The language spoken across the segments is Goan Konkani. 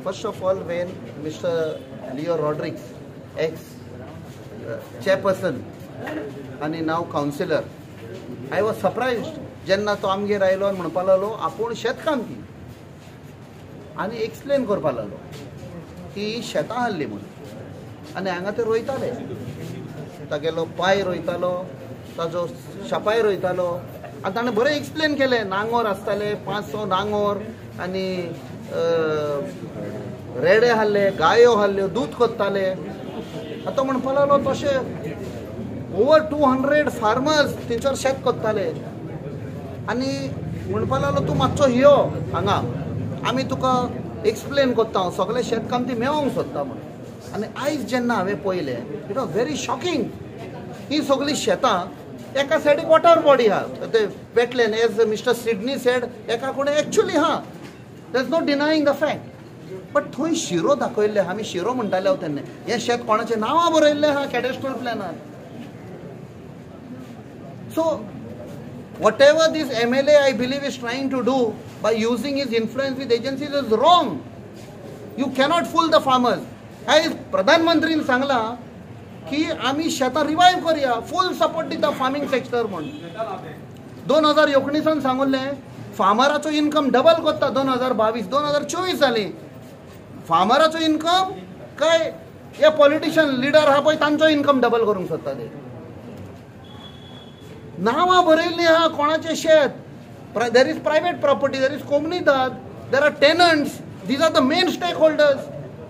First of all, when Mister Leo Rodrigues, ex chairperson आनी नाव कावन्सिलर, I was surprised जेन्ना तो आमगेर आयलो आनी म्हणपाक लागलो आपूण शेतकामती आनी एक्सप्लेन करपाक लागलो की शेतां आहली म्हूण आनी हांगा ते रोयताले, तागेलो पांय रोयतालो, ताजो शापाय रोयतालो आनी ताणें बरें एक्सप्लेन केलें. नांगोर आसताले 5-6 नांगोर आनी रेडे आहले, गायो आहल्यो, दूद कोत्ताले. आतां म्हणपाक लागलो तशें ओवर 200 फार्मर्स थंयसर शेत कोत्ताले आनी म्हणपाक लागलो तूं मातसो यो हांगा, आमी तुका एक्सप्लेन कोत्ता, हांव सगळे शेतकामती मेळोंक सोदता म्हूण. आनी आयज जेन्ना हांवें पळयलें, it was very shocking. ही सगळीं शेतां एका सायडीक वॉटर बॉडी आहा, ते wetland, as mister Sydney said, एका कोणे एक्चुली आहा, there is no denying the fact. But थंय शिरो दाखयल्ले, आमी शिरो म्हणटाले हांव तेन्ना, हें शेत कोणाचें नांवां बरयल्लें आहा cadastral प्लॅनार. So whatever this MLA, I believe, is trying to do by using his influence with agencies is wrong. You cannot fool the farmers. आयज प्रधानमंत्रीन सांगला की आमी शेतां रिवायव करया, फूल सपोर्ट दिता फार्मींग सेक्टर म्हूण. 2019 सांगुल्लें फार्मराचो इनकम डबल करता, 2022 2024 जाली फार्मराचो इनकम काय हे पॉलिटिशियन लिडर आहा पळय तांचो इनकम डबल करूंक सोदता ते. नांवां बरयल्लीं आहा कोणाचें शेत, there is private property, there is comunidade, there are tenants, these are the main stakeholders.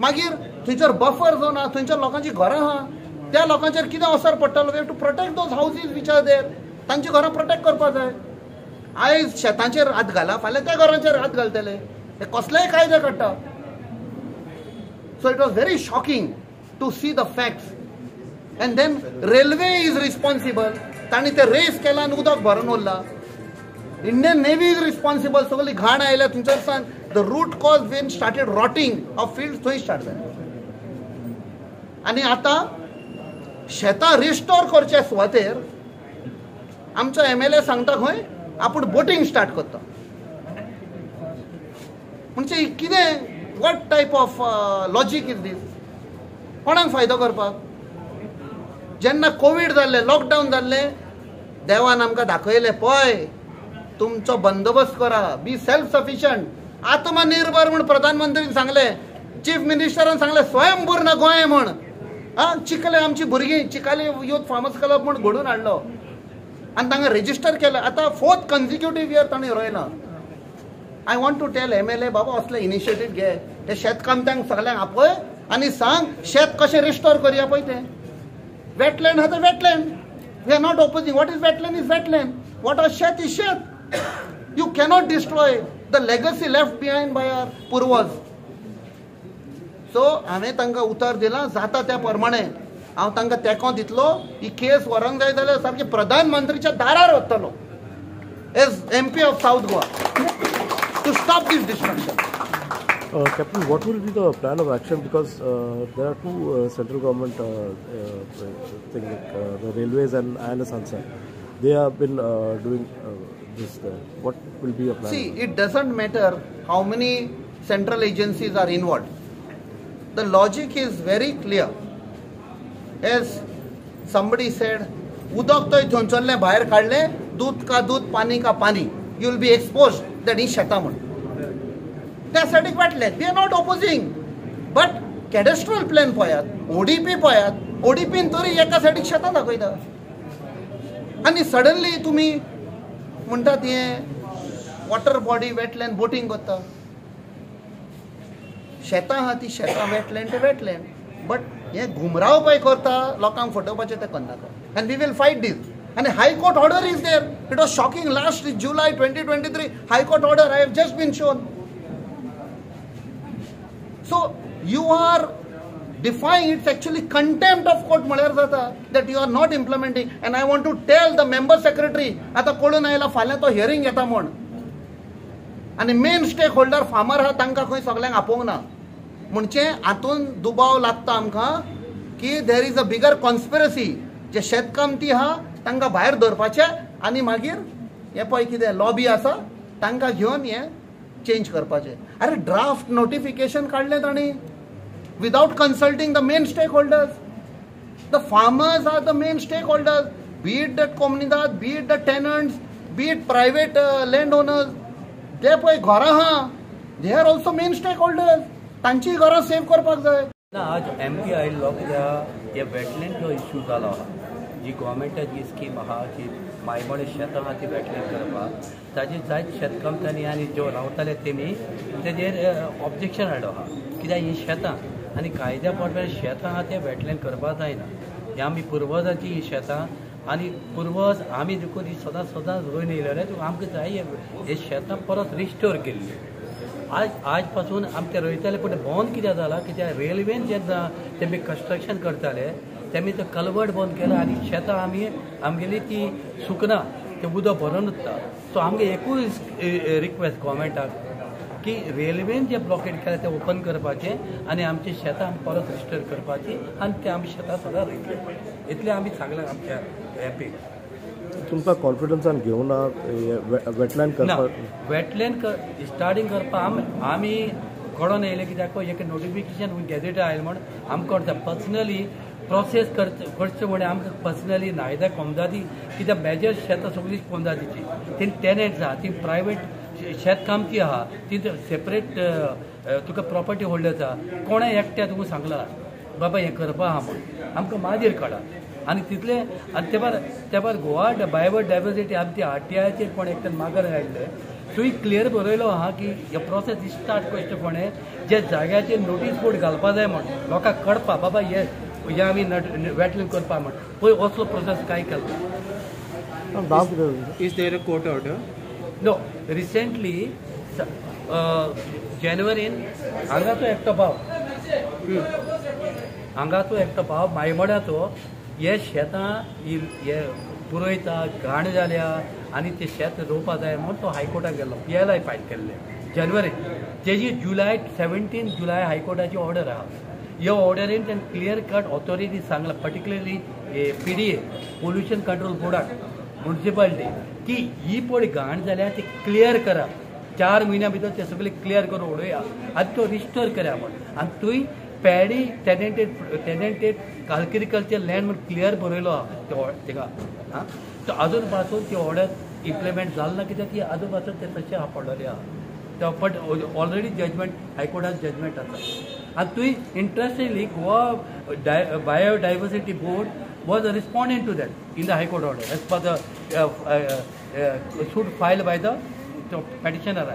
मागीर थंयसर बफर झोन आहा, थंयसर लोकांचीं घरां आहा, त्या लोकांचेर कितें असर पडटलो, we have to protect those houses which are there, तांचीं घरां प्रोटेक्ट करपाक जाय. आयज शेतांचेर हात घाला, फाल्यां त्या घरांचेर हात घालतले, हे कसलेय कायदे काडटा. So it was very shocking to see the facts. And then railway is responsible, तांणी ते रेस केला आनी उदक भरून उरला. इंडियन नेव्ही is responsible, सगळी घाण आयल्या थंयसर, the root cause when started rotting of field थंय स्टार्ट जालें. आनी आतां शेतां रिस्टोर करच्या सुवातेर आमचो MLA सांगता खंय आपूण बोटींग स्टार्ट करता. म्हणजे कितें, what type of logic is this? कोणाक फायदो करपाक? जेन्ना कोवीड जाल्लें, लॉकडावन जाल्लें, देवान आमकां दाखयलें पळय तुमचो बंदोबस्त करा, बी सेल्फ सफिशियंट, आत्मनिर्भर म्हूण प्रधानमंत्रीन सांगलें, चीफ मिनिस्टरान सांगलें, स्वयंपूर्ण गोंय म्हूण. आं, चिकले आमची भुरगीं, चिकाले यूथ फार्मर्स क्लब म्हूण घडोवन हाडलो आनी तांकां रेजिस्टर केलें. आतां 4th consecutive year तांणी रोयलां. I want to tell MLA, बाबा असले इनिशिएटीव घे, ते शेतकामत्यांक सगळ्यांक आपय आनी सांग शेत कशें रिस्टोर करया पळय तें. वेटलँड आहा तें wetland, we are not opposing. What is wetland is wetland, what are शेत is शेत. You cannot destroy the legacy left behind by our पुर्वज. सो हांवें तांकां उतर दिलां, जाता त्या प्रमाणे हांव तांकां तेंको दितलो. ही केस व्हरूंक जाय जाल्यार सारकी प्रधानमंत्रीच्या दारार वतलो as MP of South Goa to stop this destruction. Captain, what will be the plan of action? Because there are two central government thing, like, the railways and INS Hansa. They have been doing this. What will be your plan? See, it doesn't matter how many central agencies are involved. The logic is very clear. As somebody said, उदक तो थंयसरलें भायर काडलें, दूध का दूध पानी का पानी, you will be exposed that ही शेतां म्हूण. त्या सायडीक वाटलें, we are not opposing, but cadastral plan पळयात, ODP पळयात, ओडीपीन तरी एका सायडीक शेतां दाखयता आनी सडनली तुमी म्हणटात हें वॉटर बॉडी वेटलँड बोटींग करता. शेतां आहा ती शेतां, वेटलँड ते वेटलँड, बट हें घुमराव पळय करता लोकांक फटोवपाचें तें करनाका. And we will fight this. आनी high court order is there. It was shocking, last July 2023 high court order I have just been shown. So you are defying, it's actually contempt of court म्हळ्यार जाता that you are not implementing. And I want to tell the member secretary, आतां कळून आयला फाल्यां तो हियरींग घेता म्हूण, आनी मेन स्टेक होल्डर फार्मर आहा तांकां खंय सगल्यांक आपोवंक ना. म्हणजे हातून दुबाव लागता आमकां की there is a bigger conspiracy. जे शेतकामती आहा तांकां भायर दवरपाचें आनी मागीर हें पळय कितें लॉबी आसा तांकां घेवन हें चेंज करपाचें. अरे ड्राफ्ट नोटिफिकेशन काडलें तांणी without consulting the main stakeholders. The farmers are the main stakeholders, be it the comunidade, be it the tenants, be it private land owners. ते पळय घरां आहा, they are also main stakeholders, तांचीय घरां सेव करपाक जाय. ना, आज एम पी आयिल्लो कित्याक हे वेटलँड जो इश्यू जालो आहा, जी गोवोरमेंटाची स्कीम आहा जी मायमोडे शेतां आहा ती वेटलँड करपाक, ताजेर जायत शेतकामत्यांनी आनी ज्यो रावताले तेमी तेजेर ऑब्जेक्शन हाडलो आहा. कित्याक हीं शेतां आनी कायद्या प्रमाणे शेतां आहा ते वेटलँड करपाक जायना. हे आमी पुर्वजांची हीं शेतां आनी पुर्वज आमी देखून ही सदां सदां रोयन येयलेले, आमकां जाय हे शेतां परत रिस्टोर केल्ली. आज पासून आमी ते रोयताले, पूण बंद कित्याक जाला, कित्याक रेल्वेन जेन्ना तेमी कन्स्ट्रक्शन करताले तेमी तो कलवट बंद केला आनी शेतां आमी आमगेली ती सुकना, तें उदक भरून उरता. सो आमगे एकूच रिक्वेस्ट गोवोरमेंटाक की रेल्वेन जे ब्लॉकेड केला तें ओपन करपाचें आनी आमची शेतां आमी परत रिस्टोर करपाची आनी ते आमी शेतां सदां रोयतले, इतलें आमी सांगलां आमच्या एम पीक. तुमकां कॉन्फिडन्सान घेवना वेटलँड करपाक? वेटलँड स्टार्टींग करपाक आमी कळोन येयलें, कित्याक एक नोटिफिकेशन गॅझेट आयलें म्हण आमकां कळटा. पर्सनली प्रोसेस करचें म्हण आमकां पर्सनली नायदा कोमदादी, कित्याक मेजर शेतां सगळीं कोमदादीची, ती टेनंट्स आहा, ती प्रायवेट शेतकामती आहा, ती सेपरेट तुका प्रॉपर्टी होल्डर्स आहा. कोणें एकट्या तुका सांगलां बाबा हें करपा आहा म्हण, आमकां मागीर कळा. आनी तितले आनी ते भायर गोवा बायोडायवर्सिटी आमी ती आर टी आयचेर कोण एकट्यान मागर हाडलें, थंय क्लियर बरयलो आहा की हे प्रोसेस स्टार्ट करचे कोणें जे जाग्याचेर नोटीस बोर्ड घालपा जाय म्हण लोकांक कळपा बाबा हे हे आमी वेटलँड करपा म्हण. पळय असलो प्रोसेस कांय केलो. नांव कितें? Is there a court order? No, recently जानेवारीन हांगा तो एकटो भाव, हांगा तो एकटो भाव मायमोड्याचो, हे शेतां हे पुरयता घाण जाल्या आनी ते शेत रोवपा जाय म्हूण तो हायकोर्टाक गेल्लो, पी एल I file केल्ले जानेवारीन. तेजी जुलय 17 जुलय हायकोर्टाची ऑर्डर आहा. ह्या ऑर्डरीन तेणें क्लियर कट ऑथॉरिटी सांगला, particularly PDA, pollution control बोर्डाक, मुन्सिपालिटी, की ही पळय घाण जाल्या ती क्लियर करा, 4 म्हयन्या भितर ते सगळे क्लियर करून उडोवया आनी तो रिस्टोर करा म्हण. आनी थंय paddy tenanted agriculture land म्हण क्लियर बरयलो आहा थिंगा. आं, सो आजून पासून ती ऑर्डर इम्प्लिमेंट जाल ना, कित्याक ती आजून पासून ते तशें आहा पडलेली आहा. बट ऑलरेडी जजमेंट, हायकोर्टान जजमेंट आसा. आनी तुवें interestingly Goa Biodiversity Board was a respondent to that in the High Court order as per the suit filed by the petitioner.